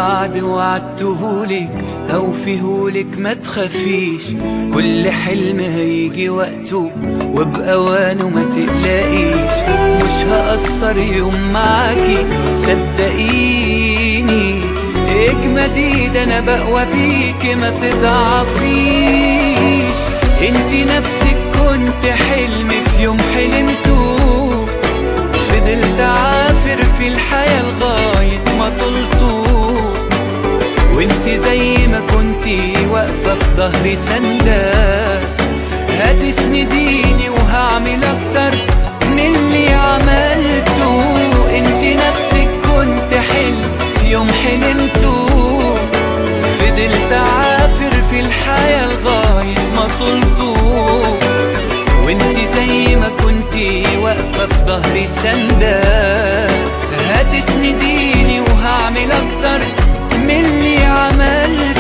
وعد وعدتهولك هوفيهولك ما تخافيش، كل حلم هيجي وقته وبأوانه ما تقلقيش. مش هقصر يوم معاكي صدقيني، اجمدي ده انا بقوى بيكي ما تضعفيش. انتي نفسك كنت حلم في يوم حلمته، فضلت عافر في الحياة لغاية ما طلته، وانت زي ما كنتي واقفة في ظهري سندة، هتسنديني وهعمل اكتر من اللي عملته. انت نفسك كنت حلم في يوم حلمته، فضلت عافر في الحياة لغاية ما طلته، وانت زي ما كنتي واقفة في ظهري سندة، هتسنديني وهعمل اكتر من اللي عملته.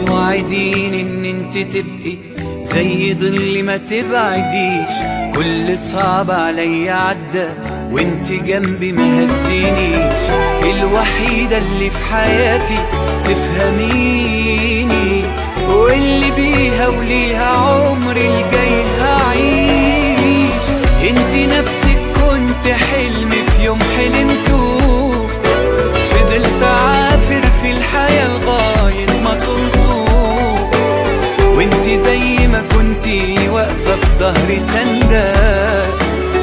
اوعديني ان انت تبقي زي ظلي ما تبعديش، كل صعب عليا عدى وانت جنبي ما هزينيش. الوحيدة اللي في حياتي تفهميني، واللي بيها وليها عمري الجاي هعيش. انت نفسك كنت حلم في يوم حلمته، فضلت عافر في الحياة لغاية ما طلته، وانت زي ما كنتي واقفة في ظهري سندة،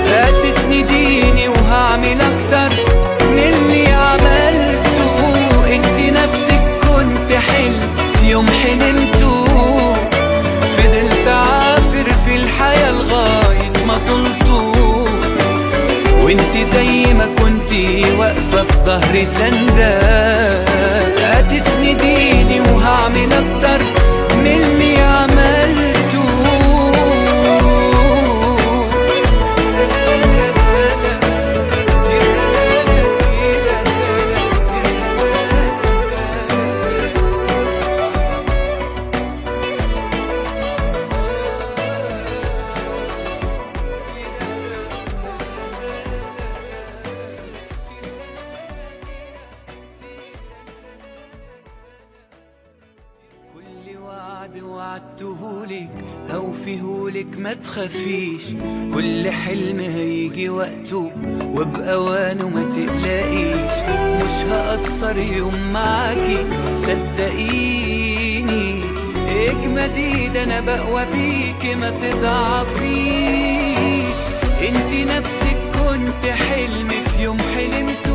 هتسنديني وهعمل اكتر من اللي عملته. انت نفسك كنت حلم في يوم حلمته، فضلت عافر في الحياة لغاية ما طلته، وانت زي ما كنتي واقفة في ظهري سندة، هتسنديني وهعمل اكتر من اللي عملته. كل وعد وعدتهولك هوفيهولك ما تخافيش، كل حلم هيجي وقته وبأوانه ما تقلقيش. مش هقصر يوم معاكي صدقيني، اجمدي ده انا بقوى بيكي ما تضعفيش. انت نفسك كنت حلم في يوم حلمته،